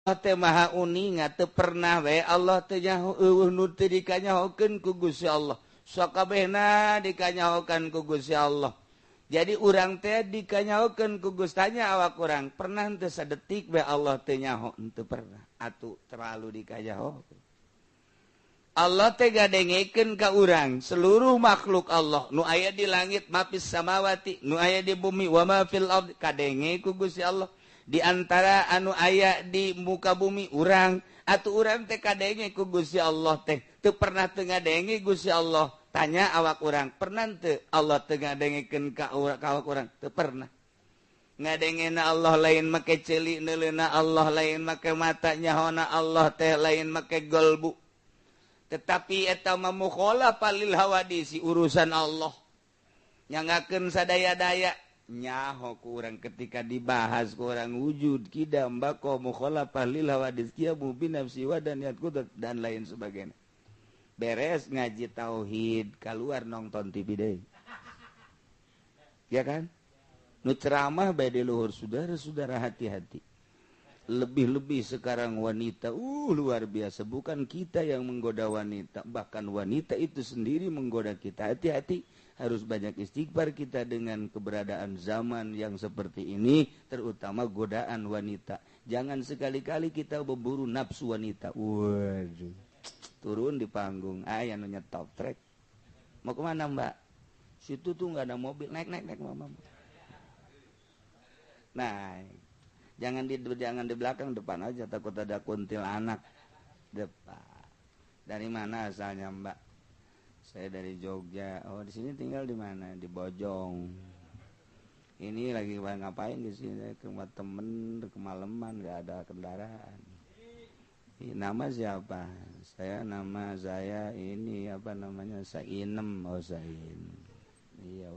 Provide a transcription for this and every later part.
Teh Maha uninga, teu pernah we Allah teh nyaho, euweuh nu teu dikanyahokeun ku Gusti Allah. Sakabehna dikanyahokan ku Gusti Allah. Jadi urang teh dikanyahokeun ku Gusti. Tanya awak urang, pernah teu sadetik we Allah teh nyaho? Teu pernah atuh, terlalu dikanyahokeun. Allah teh ngadengekeun ka urang seluruh makhluk Allah nu aya di langit, mafis samawati, nu aya di bumi, wa ma fil ard, kadenge ku Gusti Allah. Di antara anu aya di muka bumi urang atau urang teh kadenge ku Gusti Allah teh. Teu pernah teu ngadenge Gusti Allah. Tanya awak urang, pernah teu Allah teu ngadengekeun ka awak urang? Teu pernah. Ngadengena Allah lain make ceuli, neuleuna Allah lain make mata, nyahona Allah teh lain make golbu, tetapi eta mah mukhalafah lil hawadisi. Urusan Allah nyangakeun sadaya-daya, nyaho ku urang ketika dibahas ku urang wujud, kidam, baqo, mukhalafah lil hawadis, qiyamu bi nafsi wa dan qudrat, dan lain sebagainya. Beres ngaji tauhid, keluar nonton TV deh, ya kan? Nu ceramah bae di luhur. Saudara-saudara, hati-hati, lebih-lebih sekarang wanita luar biasa. Bukan kita yang menggoda wanita, bahkan wanita itu sendiri menggoda kita. Hati-hati, harus banyak istighfar kita dengan keberadaan zaman yang seperti ini, terutama godaan wanita. Jangan sekali-kali kita berburu nafsu wanita. Waduh, turun di panggung aya nu nyetop trek, "Mau kemana, Mbak?" "Situ tuh nggak ada mobil." "Naik, naik, naik, Mama." Naik. Jangan di belakang, depan aja, takut ada kuntilanak. Depan. "Dari mana asalnya, Mbak?" "Saya dari Jogja." "Oh, di sini tinggal di mana?" "Di Bojong." "Ini lagi ngapain di sini?" "Ke rumah temen, kemalaman, nggak ada kendaraan." "Nama siapa?" "Saya, nama saya ini apa namanya, Sainem." "Oh, Sain. Iya,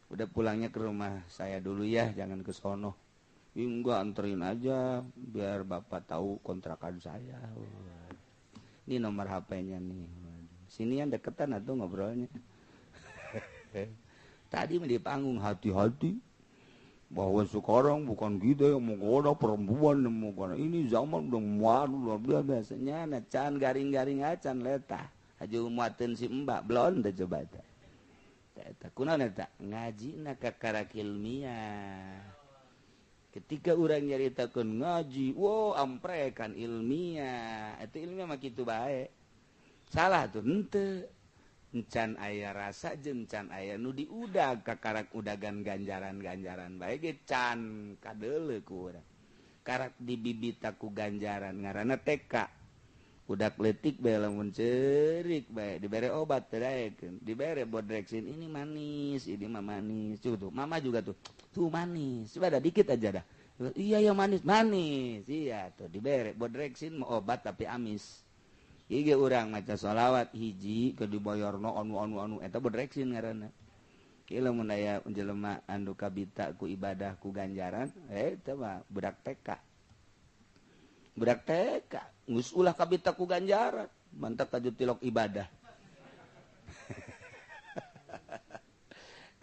udah pulangnya ke rumah saya dulu ya, jangan ke sono." "Enggak, anterin aja biar Bapak tahu kontrakan saya. Ini nomor HP-nya nih." Sini yang deketan atau ngobrolnya. Tadi di panggung, hati-hati bahwa sekarang bukan kita yang menggoda perempuan yang menggoda. Ini zaman udah waduh, luar biasa biasanya. Nah, can garing-garing acan letah. Aju muatin si Mbak blon teh, coba eta. Eta kunaon eta? Ngajina kakarak ilmiah. Ketika orang nyaritakeun ngaji, wow, amprekan ilmiah. Itu ilmiah mah kitu bae. Salah tuh henteu. Encan aya rasa jeung can aya nu diudag, kakarak udagan ganjaran-ganjaran bae ge can kadeuleu ku urang. Karak dibibita ku ganjaran, ngaranna TK. Budak leutik bae lamun ceurik bae dibere obat teu daekeun, dibere Bodreksin, "Ini manis, ini mah manis." Tuh, tuh, Mama juga tuh. Tuh manis. Coba dah dikit aja dah. "Iya ya, manis, manis." Iya tuh dibere Bodreksin mah obat tapi amis. Ieu urang maca sholawat hiji ke dibayarna anu anu anu, eta Bodreksin ngaranna. Ieu lamun aya jelema anu kabita ku ibadah ku ganjaran, eh, eta mah budak TK. Budak TK geus ulah kabita ku ganjaran, mantak kaju tilok ibadah.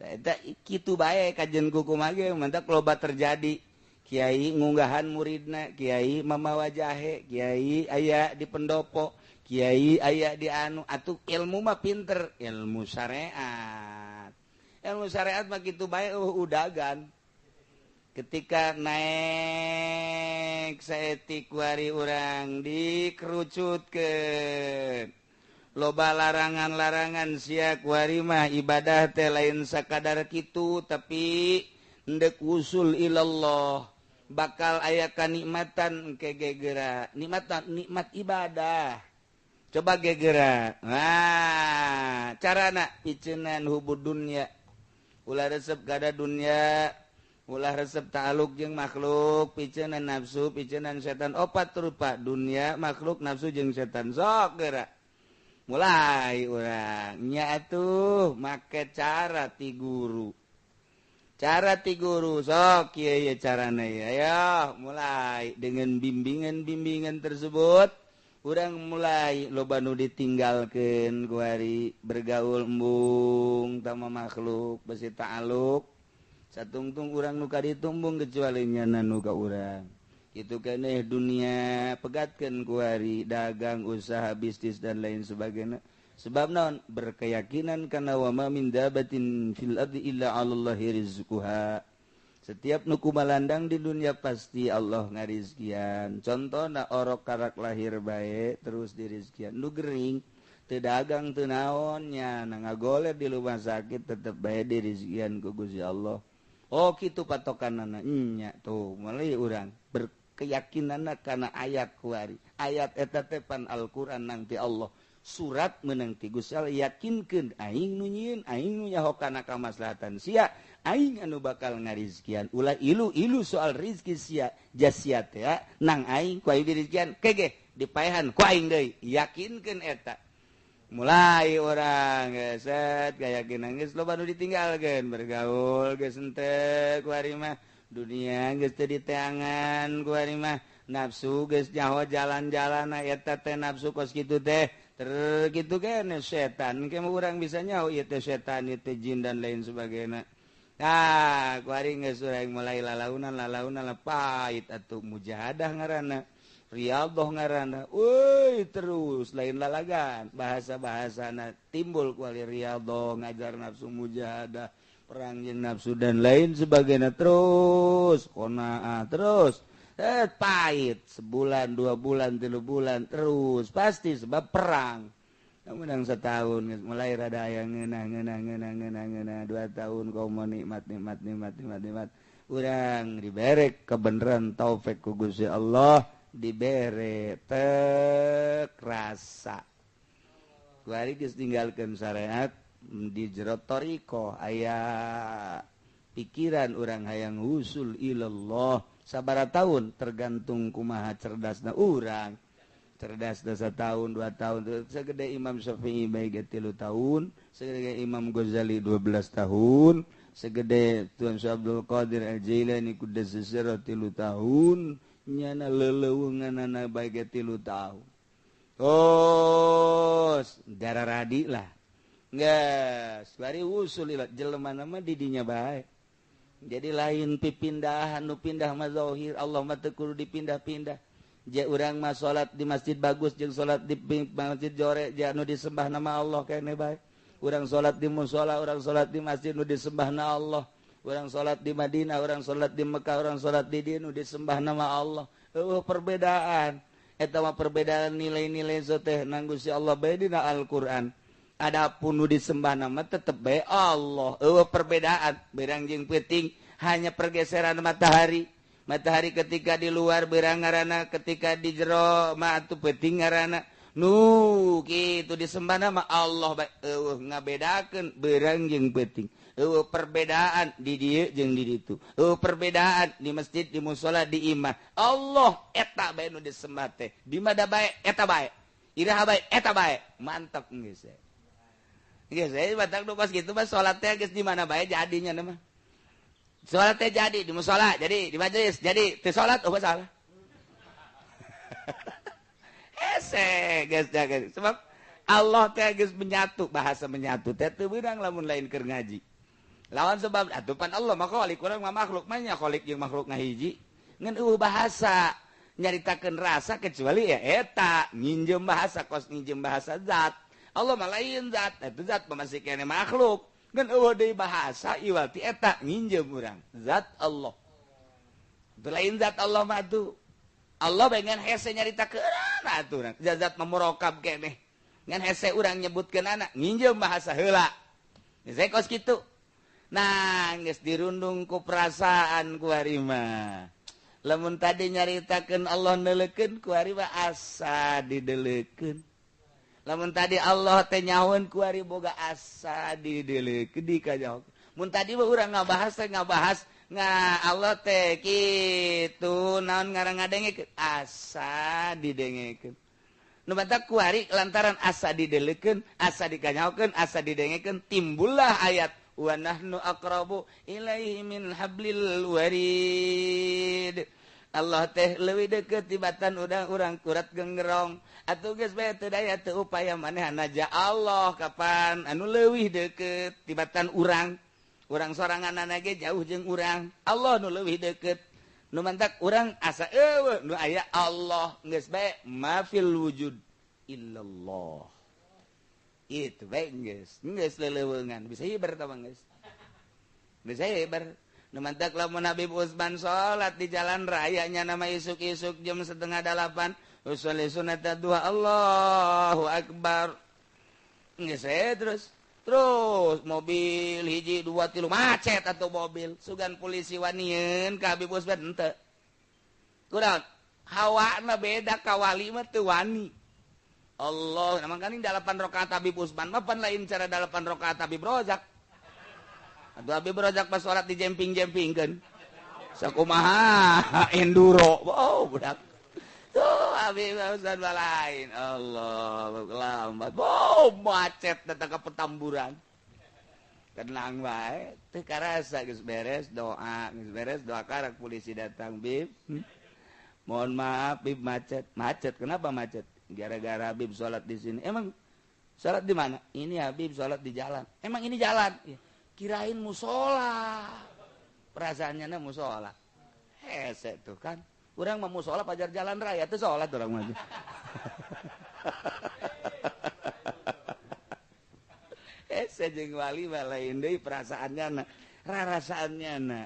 Eta kitu bae kajen kuku ge, mantak loba terjadi kiai ngunggahan muridna, kiai mamawa jahe, kiai aya di pendopo, kiai aya di anu. Atuh ilmu mah pinter, ilmu syariat. Ilmu syariat mah kitu bae, udagan. Ketika naik saetik wari urang dikerucutkeun, loba larangan-larangan. Sia kuari mah ibadah teh lain sakadar kitu, tapi ndek usul ilallah bakal aya kanikmatan ke gegera, nikmatan, nikmat ibadah. Coba gegera. Nah, carana picenan hubud dunya, ulah resep gada dunya, ulah resep ta'aluk jeung makhluk, picenan nafsu, picenan setan. Opat rupa: dunia, makhluk, nafsu, jeung setan. Sok geura mulai urang nya atuh make cara ti guru, cara ti guru. Sok kieu ye carana ya. Ayo mulai dengan bimbingan-bimbingan tersebut, urang mulai loba nu ditinggalkeun kuari, bergaul embung tama makhluk, besi ta'aluk. Satungtung urang nu ka ditumbung kecuali nyana nu ka urang. Kitu keneh dunia pegatkeun kuari dagang, usaha, bisnis dan lain sebagainya. Sebab naon? Berkeyakinan kana wa ma min dabatin fil ardi illa 'alallahi rizquha. Setiap nu kumalandang di dunia pasti Allah ngarizkian. Contohna orok karak lahir bae terus dirizkian. Nu gering teu dagang teu naon nya ngagoler di rumah sakit tetep bae dirizkian ku Gusti Allah. Oh kitu patokanana nya tuh mulai urang berkeyakinanna kana ayat kuari. Ayat eta teh pan Al-Qur'an nang ti Allah. Surat menang ti Gusti Allah yakinkeun aing nu nyieun, aing nu nyaho kana kamaslahatan sia, aing anu bakal ngarizkian. Ulah ilu-ilu soal rizki sia, jas sia teh nang aing ku aing dirizkian kege dipaehan ku aing deui. Yakinkeun eta. Mulai orang geset keyakinan geus loba nu ditinggalkeun bergaul geus henteu ku ari mah dunia geus teu diteangan ku ari mah nafsu geus nyaho jalan-jalan eta teh nafsu kos kitu teh ter kitu kene setan ke urang bisa nyaho ieu teh setan ieu teh jin dan lain sebagainya. Nah, ku ari geus urang mulai lalaunan lalaunan pahit atuh mujahadah ngaranna, riyadhah ngaranna. Euy terus lain lalagan bahasa-bahasana timbul ku ari riyadhah ngajar nafsu mujahadah perang jeung nafsu dan lain sebagainya terus qanaah terus pahit sebulan 2 bulan 3 bulan terus pasti sebab perang. Menang setahun mulai rada aya ngeunah ngeunah ngeunah ngeunah ngeunah 2 tahun komo nikmat nikmat nikmat nikmat nikmat urang dibere kebenaran taufik ku Gusti Allah dibere tek rasa kuari geus ninggalkeun syariat di jero thariqah aya pikiran urang hayang usul ilallah sabaraha tahun tergantung kumaha cerdasna urang. Cerdas setahun 2 tahun segede Imam Syafi'i bae ge 3 tahun, segede Imam Ghazali 12 tahun, segede Tuan Syekh Abdul Qadir Al-Jailani Quddas Sirra 3 tahun, nyana leleuweunganana bae ge 3 tahun. Terus darah radi lah. Geus bari usul jelema mah di dinya bae. Jadi lain pipindahan nu pindah mah zahir Allah mah teu kudu dipindah-pindah. Ja urang mah salat di masjid bagus jeung salat di masjid jore ja nu disembah nama Allah kene bae. Urang salat di musala, urang salat di masjid nu disembah na Allah. Urang salat di Madinah, urang salat di Mekah, urang salat di dieu nu disembah nama Allah. Eueuh perbedaan. Eta mah perbedaan nilai-nilai teh nang Gusti Allah bae dina Al-Qur'an. Adapun nu disembah nama tetep bae Allah. Eueuh perbedaan berang jeung peuting hanya pergeseran matahari. Matahari ketika di luar berang ngaranna, ketika di jero mah atuh peuting ngaranna. Nu kitu disembah nama Allah bae eueuh ngabedakeun berang jeung peuting. Eueuh perbedaan di dieu jeung di ditu. Eueuh perbedaan di masjid, di musala, di imah. Allah eta bae nu disembah teh. Di mana bae eta bae. Iraha bae eta bae. Mantap geus. Geus we batak nu pas kitu mah salat teh geus di mana bae jadinya mah. Salat teh jadi di musala, jadi di majelis, jadi teu salat oh salah. Hese geus jaga. Sebab Allah teh geus menyatu, bahasa menyatu teh teu beunang lamun lain keur ngaji. Lawan sebab atuh pan Allah mah khalik, urang mah makhluk mah nya khalik jeung makhluk ngahiji. Ngan eueuh bahasa nyaritakeun rasa kecuali ya eta nginjem bahasa kos nginjem bahasa zat. Allah mah lain zat, eta zat mah masih keneh makhluk. Ngan eueuh deui bahasa iwal ti eta nginjem urang zat Allah. Itu lain zat Allah mah atuh. Allah bae ngan hese nyaritakeun atuh urang. Zat mah murokab keneh. Ngan hese urang nyebutkeun anak nginjem bahasa heula. Geus kos kitu. Nah, geus dirundung ku perasaan ku ari mah. Lamun tadi nyaritakeun Allah neuleukeun ku ari mah asa dideulekeun. Lamun tadi Allah teh nyahoeun ku ari boga asa dideulekeun di kanyahokeun. Mun tadi mah urang ngabahas teh ngabahas nga Allah teh kitu naon ngaran ngadengekeun asa didengekeun. Nu batak ku ari lantaran asa dideulekeun, asa dikanyahokeun, asa didengekeun timbullah ayat wa nahnu aqrabu ilaihi min hablil warid. Allah teh leuwih deukeut tibatan urang kurat genggerong. Atuh geus bae teu daya teu upaya manehna ja Allah kapan anu leuwih deukeut tibatan urang. Urang soranganna ge jauh jeung urang. Allah nu leuwih deukeut. Nu mantak urang asa eueuh nu aya Allah geus bae ma fil wujud illallah. Itu bae geus, geus leleuweungan bisa hiber tah geus. Bisa hiber. Nu mantak lamun Habib Usman salat di jalan raya nya nama isuk-isuk jam 7:30 usolli sunat duha Allahu akbar. Geus terus terus mobil hiji 2 3 macet atau mobil sugan polisi wanieun ka Habib Usman henteu. Kurang hawana beda ka wali mah teu wani. Allah, nah mangkaning 8 rakaat Habib Usman mah pan lain cara 8 rakaat Habib Rozak. Atuh Habib Rozak pas salat dijemping-jempingkeun. Sakumaha enduro. Oh, budak. Tuh Habib Usman lain. Allah, lambat. Oh, macet datang ke Petamburan. Tenang bae, teu karasa geus beres doa, geus beres doa karak polisi datang, Bib. Mohon maaf, Bib macet. Macet, kenapa macet? Gara-gara Habib sholat di sini. Emang sholat di mana? Ini Habib sholat di jalan. Emang ini jalan? Ya. Kirain musola. Perasaannya na musola. Hese tuh kan. Urang mah musola pajar jalan raya tuh sholat orang mah. Hese jeung wali mah lain deui perasaannya na. Rarasaannya na.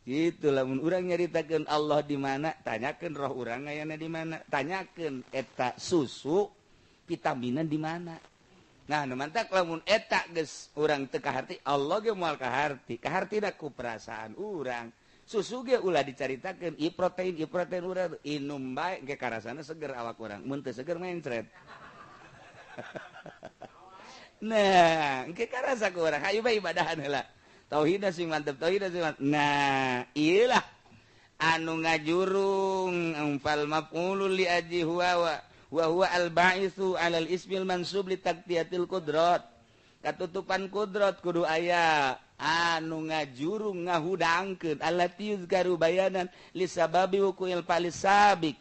Gitu lamun urang nyaritakeun Allah di mana, tanyakeun roh urang ayana di mana, tanyakeun eta susu vitaminan di mana. Nah, nu mantak lamun eta geus urang teu kaharti, Allah ge moal kaharti. Kahartina ku perasaan urang. Susu ge ulah dicaritakeun, i protein urang inum bae ge karasana seger awak urang. Mun teu seger mencret. Nah, engke karasa ku urang, hayu bae ibadahan heula. Tauhidna sing mantep, tauhidna sing mantep. Nah, iyalah anu ngajurung fal maf'ulul li aji huwa wa huwa al ba'itsu 'alal ismil mansub li taqtiyatil qudrat. Katutupan kudrat kudu aya anu ngajurung ngahudangkeun allati yuzkaru bayanan li sababi wuqu'il fa'lis sabiq.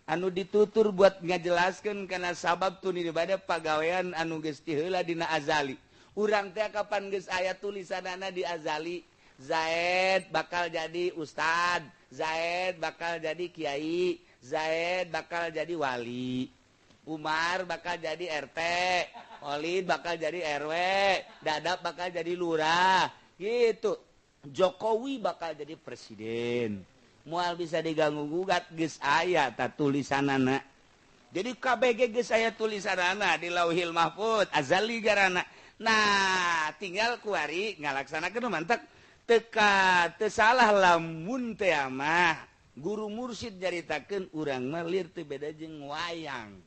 Anu ditutur buat ngajelaskeun kana sabab tun ibadah pagawean anu geus tiheula dina azali. Urang teh kapan geus aya tulisanana di azali, Zaid bakal jadi ustad, Zaid bakal jadi kiai, Zaid bakal jadi wali, Umar bakal jadi RT, Olid bakal jadi RW, Dadap bakal jadi lurah, gitu. Jokowi bakal jadi presiden. Moal bisa diganggu gugat geus aya ta tulisanana. Jadi KBG geus aya tulisanana di Lauhil Mahfud, azali garana. Nah, tinggal kuari ngalaksanakeun mantak teka teu salah lamun teh mah guru mursyid nyaritakeun urang mah lir teu beda jeung wayang.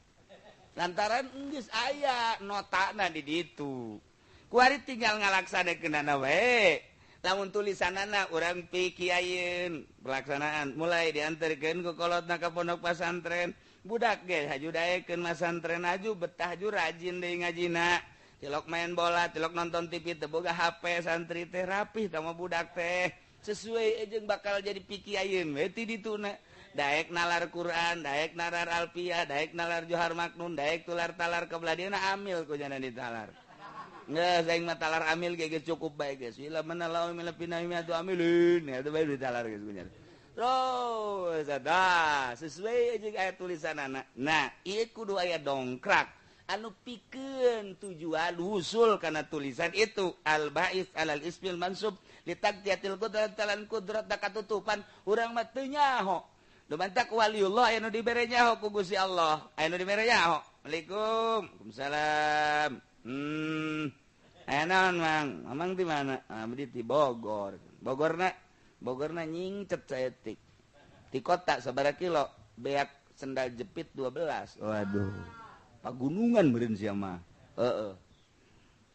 Lantaran geus aya notana di ditu. Kuari tinggal ngalaksanakeunana wae. Lamun tulisanana urang pikiayeun pelaksanaan mulai diantarkeun ku kolotna ka pondok pasantren. Budak ge haju daekeun masantren aju betah ju rajin deui ngajina. Tilok main bola, tilok nonton TV, teu boga HP santri teh rapih tama budak teh. Sesuai jeung bakal jadi pikiayeun we ti dituna. Daek nalar Quran, daek nalar Alfiah, daek nalar Johar Maknun, daek tular talar ke belah dieuna amil ku jana ditalar. Geus aing mah talar amil ge geus cukup bae geus. Ila manalau milapina miatu amilin, eta bae ditalar geus ku jana. Terus ada sesuai jeung aya tulisanana. Nah, ieu kudu aya dongkrak anu pikeun tujuan usul kana tulisan itu al ba'is alal ismil mansub li taqdiyatil qudrat talan qudrat da katutupan urang mah teu nyaho. Nu mantak waliullah anu dibere nyaho ku Gusti Allah, anu dibere nyaho. Assalamualaikum. Waalaikumsalam. Aya naon Mang? Mamang di mana? Abdi di Bogor. Bogorna nyingcet saeutik. Di kota sabaraha kilo? Beak sendal jepit 12. Waduh. Pagunungan meureun sia mah. Heeh.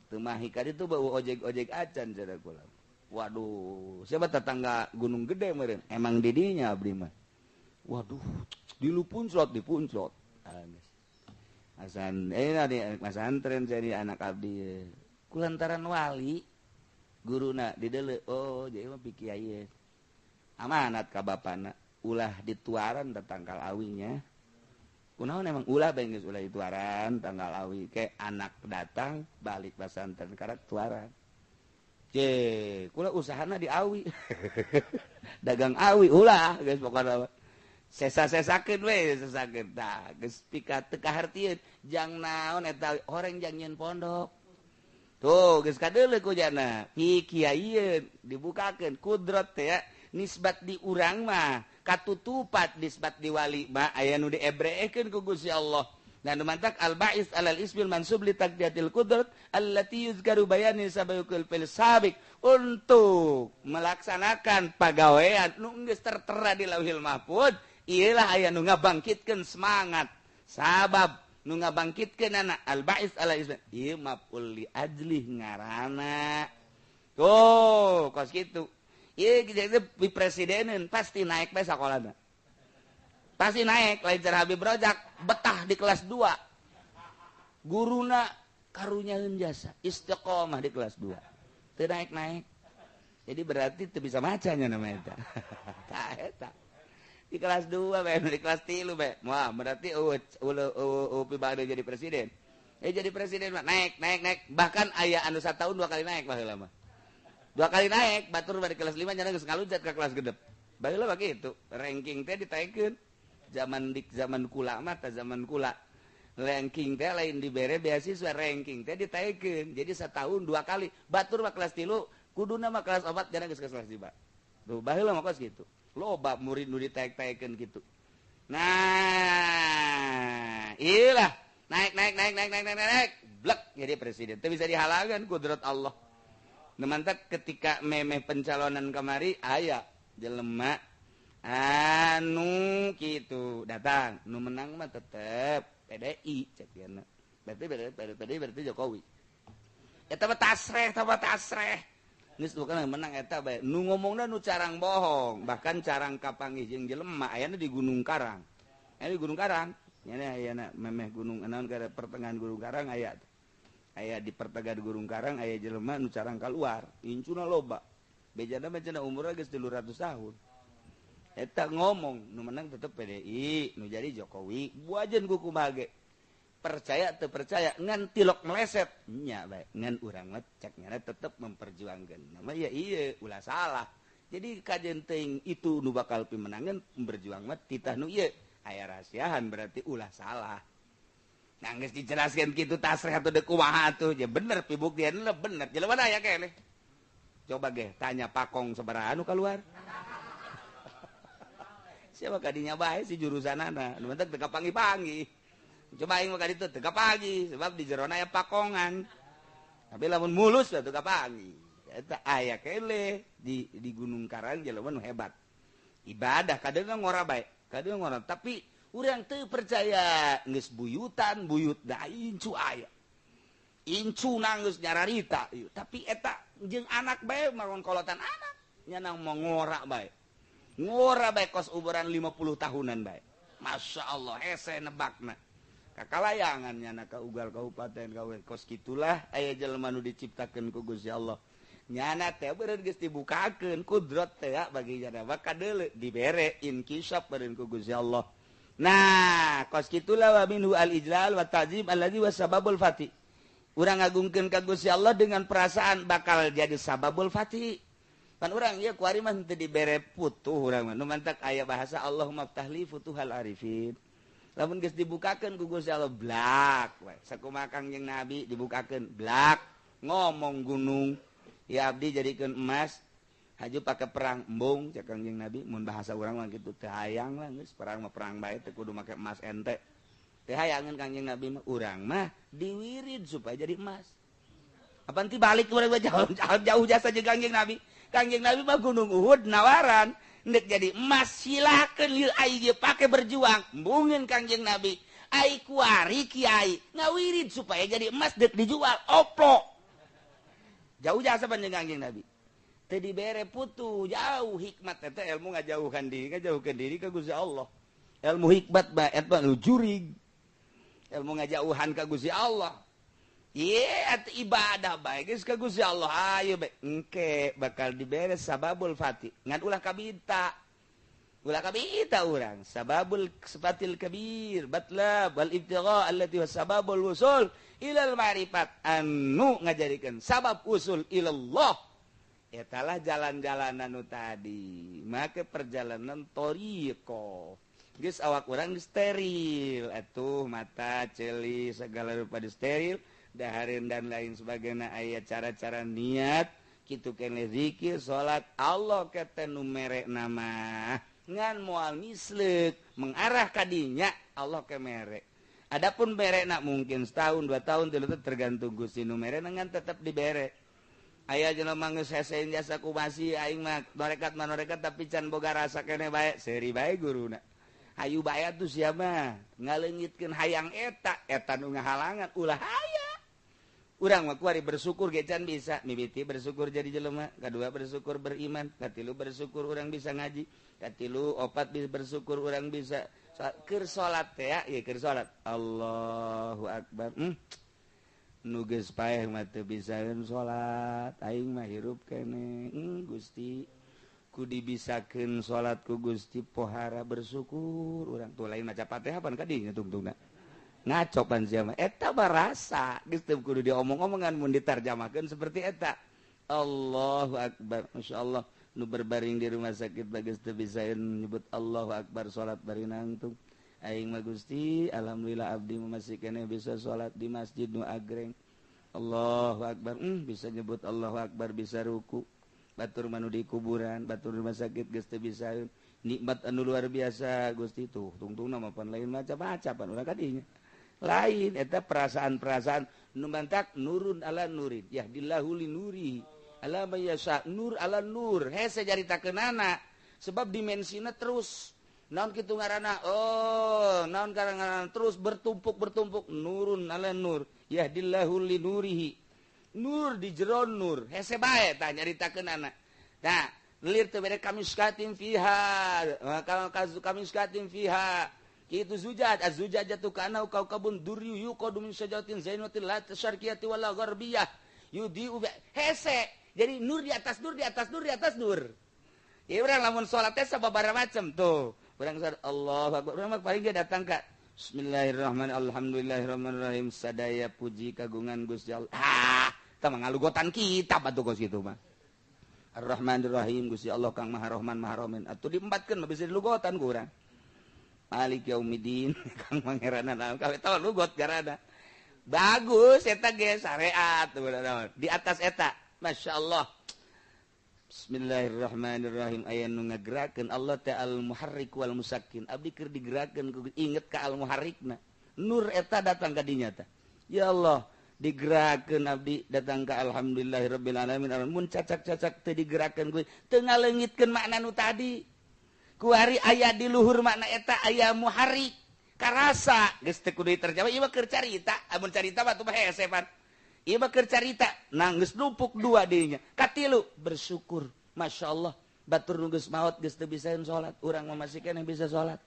Teu mahi ka ditu bau ojek-ojek acan cenah kula. Waduh, siapa tetangga Gunung Gede meureun? Emang di dinya abdi mah. Waduh, dilupunclot dipunclot. Asan masantren jadi anak abdi. Kulantaran wali guruna dideuleu, oh jadi mah pikiayeun. Amanat ka bapana, ulah dituaran tatangkal awinya. Kunaon emang ulah bae geus ulah dituaran tanggal awi ke anak datang balik pasantren karak tuaran. Je, kula usahana di awi. Dagang awi ulah geus pokona. Sesa-sesakeun we, sesakeun tah geus pika teu kahartieun jang naon eta horeng jang nyieun pondok. Tuh geus kadeuleu ku jana, pi kiaieun dibukakeun kudrat teh ya, nisbat di urang mah katutupat nisbat di wali mah aya nu diebreekeun ku Gusti Allah. Dan mantak al-ba'is alal ismil mansub li taqdiyatil qudrat allati yuzkaru bayani sabayukul fil sabiq untuk melaksanakan pagawean nu geus tertera di Lauhil Mahfud ieulah aya nu ngabangkitkeun semangat sabab nu ngabangkitkeun anak al-ba'is alal ismil ieu maf'ul li ajlih ngaranna tuh kos kitu ieu di presidenan pasti naik bae sakolana. Pasti naik, lain cara Habib Rojak, betah di kelas 2. Guruna karunyaeun jasa, istiqomah di kelas 2. Teu naik-naik. Jadi berarti teu bisa macanya namanya eta. Tah eta. Di kelas 2 bae, di kelas 3 bae. Wah, berarti eueuh bade jadi presiden. Jadi presiden mah naik, naik, naik. Bahkan aya anu satahun 2 kali naik baheula mah. 2 kali naik, batur bari kelas 5 nyana geus ngaluncat ka kelas genep. Baheula mah kitu, ranking teh ditaekeun. Zaman di zaman kula mah tah zaman kula ranking teh lain dibere beasiswa, ranking teh ditaekeun. Jadi setahun 2 kali batur mah kelas 3 kuduna mah kelas 4 jana geus kelas 5. Tuh baheula mah kos kitu. Loba murid nu ditaek-taekeun kitu. Nah, iyalah naik naik naik naik naik naik naik blek jadi presiden. Teu bisa dihalangan kudrat Allah. Nu mantak ketika memeh pencalonan kamari aya jelema anu gitu datang nu menang mah tetep PDI cek dieuna berarti PDI berarti Jokowi eta mah tasreh eta mah tasreh geus bukan menang eta bae nu ngomongna nu carang bohong bahkan carang kapanggih jeung jelema ayana di Gunung Karang aya di Gunung Karang nya ayana memeh gunung naon ka pertengahan Gunung Karang aya aya di pertengahan Gunung Karang aya jelema nu carang kaluar incuna loba bejana mah cenah umurna geus 300 tahun. Eta ngomong nu menang tetep PDI nu jadi Jokowi buajeun ku kumaha ge percaya teu percaya ngan tilok meleset nya bae ngan urang mah cek nyana tetep memperjuangkeun nama ya ieu ulah salah jadi kajen teuing itu nu bakal pimenangan berjuang mah titah nu ieu aya rahasiahan berarti ulah salah. Nah geus dijelaskeun kitu tasreh atuh deuk kumaha atuh ya bener pibuktian bener jelema aya keneh coba ge tanya pakong sabaraha nu kaluar. Siapa kadinya bae si jurusanana nu penting teu kapanggih-panggih. Coba aing mah kaditu teu kapanggih sebab di jerona aya pakongan. Tapi lamun mulus teu kapanggih. Eta aya keneh di Gunung Karang jelema nu hebat. Ibadah kadang ngora bae, kadang ngora tapi urang teu percaya geus buyutan buyut da incu aya. Incu geus nyararita tapi eta jeung anak bae maron kolotan anak nya nang ngora bae. Ngora bae kos umuran 50 tahunan bae. Masya Allah hese nebakna. Kakalayangan nyana ka ugal kabupaten kawe kos kitulah aya jelema nu diciptakeun ku Gusti Allah. Nyana teh beureun geus dibukakeun kudrat teh bagi nyana kadeuleu dibere inkisaf beureun ku Gusti Allah. Nah, kos kitulah wa minhu al ijlal wa ta'zim allazi wa sababul fatih. Urang ngagungkeun ka Gusti Allah dengan perasaan bakal jadi sababul fatih. Pan urang ieu kuari mah teu dibere putuh urang mah. Nu mantak aya bahasa Allahumma ftahli futuhal arifin. Lamun geus dibukakeun ku Gusti Allah blak we. Sakumaha Kangjeng Nabi dibukakeun blak ngomong gunung ya abdi jadikeun emas haju pake perang embung cek Kangjeng Nabi mun bahasa urang mah kitu teu hayang lah geus perang mah perang bae teu kudu make emas ente. Teu hayangeun Kangjeng Nabi mah urang mah diwirid supaya jadi emas. Apan ti balik urang jauh jauh jasa jeung Kangjeng Nabi. Kangjeng Nabi mah Gunung Uhud nawaran ndek jadi emas silakeun ieu ai ge pake berjuang embungeun Kangjeng Nabi ai kuari kiai ngawirid supaya jadi emas dek dijual oplo jauh jasa panjenengan Kangjeng Nabi teu dibere putu jauh hikmat eta ilmu ngajauhkan diri ka Gusti Allah ilmu hikmat bae eta nu jurig ilmu ngajauhan ka Gusti Allah. Ye atuh ibadah bae geus ka Gusti Allah ayo bae engke bakal dibere sababul fatih ngan ulah kabita urang sababul fatil kabir batla wal ibtigha allati huwa sababul wusul ilal ma'rifat anu ngajarikeun sabab usul ilallah. Etalah jalan-jalanan nu tadi. Make perjalanan thoriqoh. Geus awak urang steril atuh, mata, ceuli, segala rupa di steril, dahareun dan lain sebagainya, aya cara-cara niat kitu keneh, zikir, salat. Allah kete nu mere nama ngan moal misleuk mengarah ka dinya. Allah ke mere. Adapun mere nak mungkin setahun, 2 tahun, 3, tergantung Gusti nu mere, ngan tetap dibere. Aya jelema geus hese jasa kumasi, aing mah norekat mah norekat, tapi can boga rasa keneh bae, seuri bae guruna. Hayu bae atuh sia mah ngaleungitkeun hayang eta, eta nu ngahalangan. Ulah haya. Urang mah kuari bersyukur ge can bisa. Mimiti bersyukur jadi jelema, kadua bersyukur beriman, katilu bersyukur urang bisa ngaji, katilu opat bersyukur urang bisa keur salat teh ya, keur salat Allahu akbar. Nu geus paeh mah teu bisaeun salat, aing mah hirup keneh. Gusti, ku dibisakeun salat ku Gusti, pohara bersyukur urang tuh. Lain maca Fatihah pan kadinya tungtungna ngaco pan sia mah. Eta barasa geus teu kudu diomong-omongan mun ditarjamahkeun seperti eta. Allahu akbar, masyaallah. Nu berbaring di rumah sakit bagus teu bisaeun nyebut Allahu akbar salat bari nangtung. Aing mah Gusti, alhamdulillah abdi masih keneh bisa salat di masjid nu agreng. Allahu akbar, bisa nyebut Allahu akbar, bisa ruku. Batur mah nu di kuburan, batur rumah sakit geus teu bisa. Nikmat anu luar biasa Gusti tuh tungtungna mah pan lain maca-maca pan urang kadinya lain. Eta perasaan-perasaan nu mantak nurun ala nurin, yahdillahu li nuri ala may yasha, nur ala nur. Hese caritakeunana sebab dimensina terus naon kitu ngaranna, oh naon ngaranna, terus bertumpuk bertumpuk, nurun ala nur, yahdillahu li nurihi, nur di jero nur. Hese bae tah nyaritakeunana. Nah, lir teu bere kamisykatin fiha, kamisykatin fiha kitu zujaj, az-zujajatu kana kaukabun durri yuqadu min syajaratin zainatin la syarqiyati wala gharbiyah yudhi'u. Hese jadi nur di atas nur di atas nur di atas nur. Ya urang lamun salat teh sababaraha macam tuh. Urang salat Allahu akbar, urang mah paling dia datang ka Bismillahirrahmanirrahim, alhamdulillahirrahmanirrahim, sadaya puji kagungan Gusti Allah. Ah, tah mah ngalugotan kitab atuh kos kitu mah. Ar-Rahmanir-Rahim, Gusti Allah kang Maha Rahman Maha Rahim. Atuh diembatkeun mah bisa dilugotan ku urang. Malik Yaumiddin, kang mangeranan kawe tahu lugot garana. Bagus eta ge syariat di atas eta. Masya Allah. Bismillahirrahmanirrahim, aya nu ngagerakeun Allah teh al-muharrik wal musakkin. Abdi keur digerakkeun inget ka al-muharrikna. Nur eta datang ka dinya tah. Ya Allah, digerakkeun abdi datang ka alhamdulillahirabbil alamin. Mun cacak-cacak teu digerakkeun kuy teu ngaleungitkeun makna nu tadi. Kuari aya di luhur makna eta aya muharrik. Karasa geus teu kudu diterjemah, ieu mah keur carita. Amun carita mah tuh mah hese pan. Ieu mah keur carita, nah geus numpuk dua dinya. Katilu bersyukur. Masya Allah, batur nu geus maot geus teu bisa salat, urang mah masih keneh bisa salat.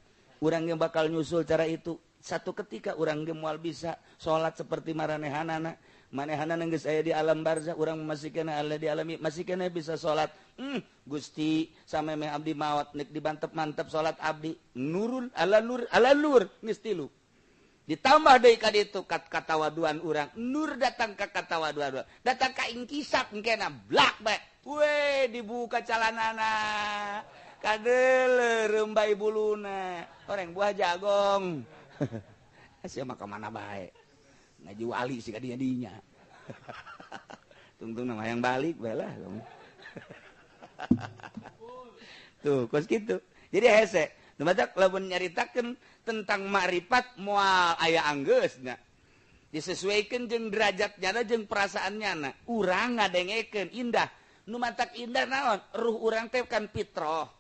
Urang yang bakal nyusul cara itu. Satu ketika urang ge moal bisa salat seperti maranehanana. Manehanana geus aya di alam barzah, urang masih keneh ala di alam masih keneh bisa salat. Gusti, samemeh abdi maot nek dibantep-mantep salat abdi. Nurun ala nur ala nur geus tilu. Ditambah deui ka ditu kat katawaduan urang, nur datang ka katawaduan, datang ka ingkisap engkena blak bae. We dibuka calanana. Kadele rembai buluna. Orang buah jagong. Sia mah ka mana bae. Ngaji wali sih ka dinya dinya. Tungtung nama yang balik bae lah. Tuh, kos gitu. Jadi hese. Nu matak lamun nyaritakeun tentang makrifat moal aya anggeusna. Disesuaikan jeung derajatnya jeung perasaannya na. Urang ngadengekeun indah. Nu matak indah naon? Ruh urang teh kan fitrah.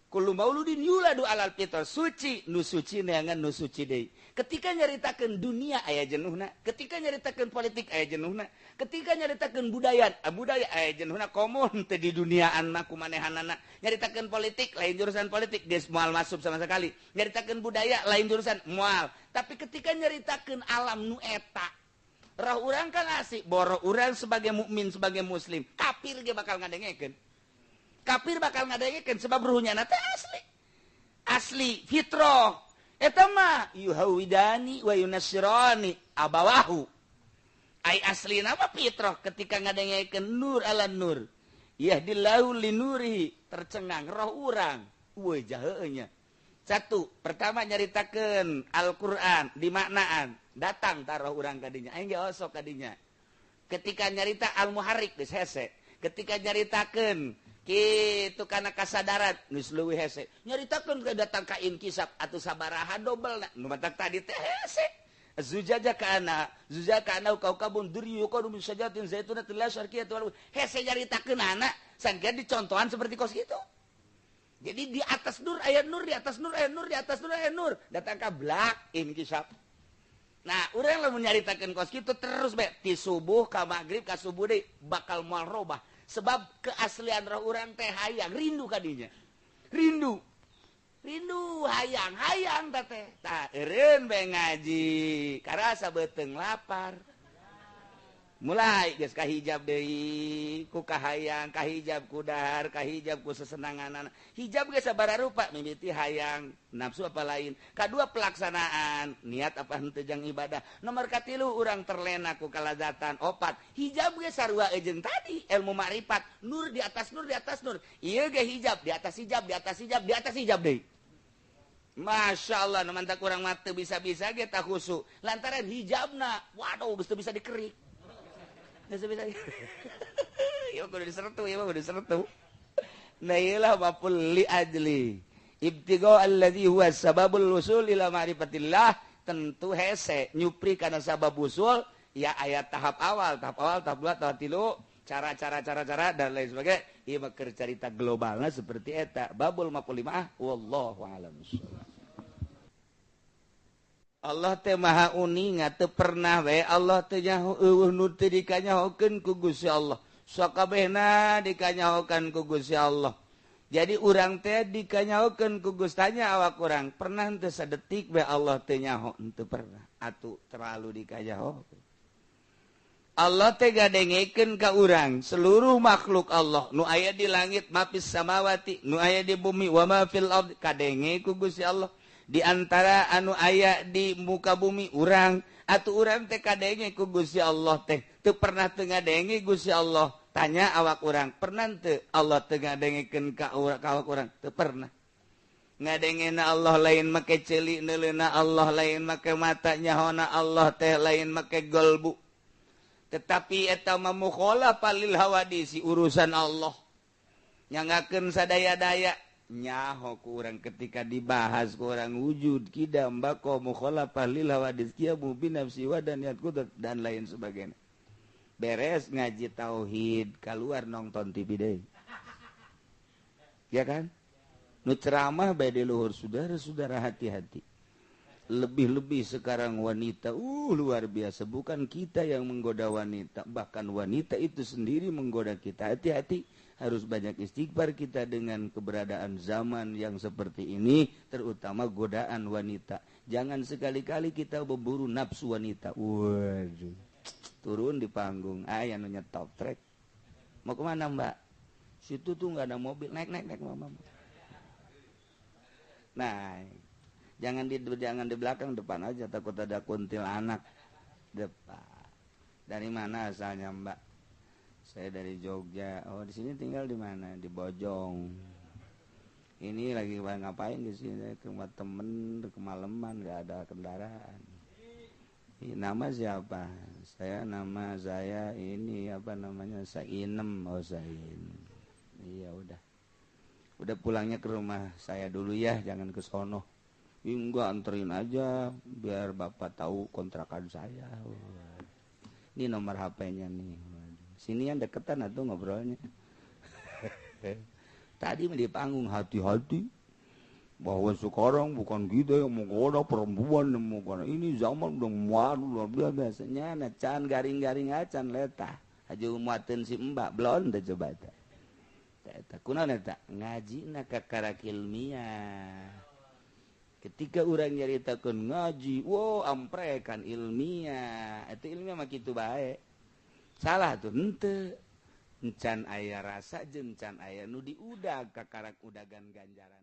Kullu mauludin yuladu alal fitrah, suci, nu suci neangan nu suci deui. Ketika nyaritakeun dunia aya jenuhna, ketika nyaritakeun politik aya jenuhna, ketika nyaritakeun budaya, budaya aya jenuhna, komo teu di duniaan mah kumanehanana. Nyaritakeun politik lain jurusan politik geus moal masuk sama sekali. Nyaritakeun budaya lain jurusan moal. Tapi ketika nyaritakeun alam nu eta, roh urang kan asik, boro urang sebagai mukmin, sebagai muslim, kafir ge bakal ngadengekeun. Kafir bakal ngadengekeun sebab ruhnya na teh asli. Asli fitrah. Eta mah yuhawidani wa yunassirani abawahu. Ai asli nama fitrah ketika ngadengekeun nur ala nur. Yahdillahu linurihi, tercengang roh urang. Weuh jaheue nya. Satu, pertama nyaritakeun Al-Qur'an dimaknaan, datang taroh urang kadinya. Aing ge osok kadinya. Ketika nyarita Al-Muharrik geus hese. Ketika nyaritakeun kitu kana kasadaran geus leuwih hese. Nyaritakeun ke datang ka inkisaf atuh sabaraha dobel nu matak tadi teh hese. Zujaja kana, zujaja kana kaukabun durri yuqadu min syajatin zaitunatin la syarqiyatin wal hese nyaritakeun anak sangka dicontohan seperti kos kitu. Jadi di atas nur aya nur, di atas nur aya nur, di atas nur aya nur, datang ka blak inkisaf. Nah, urang lamun nyaritakeun kos kitu terus bae ti subuh ka magrib ka subuh deui bakal moal robah. Sebab keaslian roh urang teh hayang rindu kadinya. Rindu. Rindu hayang hayang teh. Tah eureun bae ngaji, karasa beuteung lapar. Mulai geus kahijab deui ku kahayang, kahijab ku dahar, kahijab ku sesenanganan. Hijab geus sabaraha rupa, mimiti hayang, nafsu apa lain. Kadua pelaksanaan, niat apa henteu jang ibadah. Nomor katilu urang terlena ku kalazatan. Opat, hijab geus sarua jeung tadi ilmu makrifat, nur di atas nur di atas nur. Ieu ge hijab di atas hijab di atas hijab di atas hijab deui. Masya Allah, nu mantak urang mah teu bisa-bisa ge tah khusu. Lantaran hijabna, waduh geus teu bisa dikerik. Geus bisa. Ieu kudu disertu, ieu mah kudu disertu. Nah ieulah maful li ajli. Ibtigha allazi huwa sababul wusul ila ma'rifatillah, tentu hese nyupri kana sabab wusul ya ayat tahap awal, tahap dua, tahap tilu, cara-cara cara-cara dan lain sebagainya. Ieu mah keur carita globalna seperti eta. Babul maful limah wallahu a'lam. Allah teh maha uninga teu pernah we Allah teh nyaho eueuh nu teu dikanyahokeun ku Gusti Allah. Sakabehna dikanyahokan ku Gusti Allah. Jadi urang teh dikanyahokeun ku Gusti tanya awak urang, pernah henteu sadetik we Allah teh nyaho? Henteu pernah. Atuh terlalu dikanyahokeun. Allah teh gadengekeun ka urang seluruh makhluk Allah nu aya di langit mafis samawati, nu aya di bumi wa ma fil ard, kadenge ku Gusti Allah. Di antara anu aya di muka bumi urang atuh urang teh kadenge ku Gusti Allah teh teu pernah teu ngadenge Gusti Allah. Tanya awak urang, pernah teu Allah teu ngadengekeun ka awak urang? Teu pernah. Ngadengena Allah lain make ceuli, neuleuna Allah lain make mata, nyahona Allah teh lain make golbu. Tetapi eta mah mukhalafah lil hawadisi, urusan Allah. Nyangakeun sadaya-daya nyaho ku urang ketika dibahas ku urang wujud kidam bako mukhalafah lil hawadis qiyamu bi nafsi wa dan niat qudrat dan lain sebagainya. Beres ngaji tauhid keluar nonton TV deui. Ya kan? Nu ceramah bae di luhur, saudara-saudara hati-hati. Lebih-lebih sekarang wanita, luar biasa. Bukan kita yang menggoda wanita, bahkan wanita itu sendiri menggoda kita. Hati-hati, harus banyak istighfar kita dengan keberadaan zaman yang seperti ini, terutama godaan wanita. Jangan sekali-kali kita berburu nafsu wanita. Waduh, turun di panggung, aya nu nyetop trek. Mau kemana mbak? Situ tuh nggak ada mobil, naik naik naik mama. Nah, jangan di belakang, depan aja, takut ada kuntilanak. Depan. Dari mana asalnya mbak? Saya dari Jogja. Oh, di sini tinggal di mana? Di Bojong. Ini lagi ngapain di sini? Ke rumah temen, kemalaman, nggak ada kendaraan. Ini nama siapa? Saya nama saya ini apa namanya? Sainem. Oh, Sainem. Iya udah. Udah pulangnya ke rumah saya dulu ya, jangan ke sono. Enggak, anterin aja biar bapak tahu kontrakan saya. Ini nomor HP-nya nih. Sini yang deketan atau ngobrolnya. Tadi di panggung hati-hati bahwa sekarang bukan kita yang menggoda perempuan yang menggoda. Ini zaman udah luar biasanya nah, can garing-garing acan letah. Aja muatin si mbak blon teh coba teh. Eta kunaon eta? Ngajina kakarak ilmiah. Ketika urang nyaritakeun ngaji, wow amprekan ilmiah. Itu ilmiah mah kitu bae. Salah tuh henteu. Encan aya rasa jeung can aya nu diudag kakarak udagan ganjaran.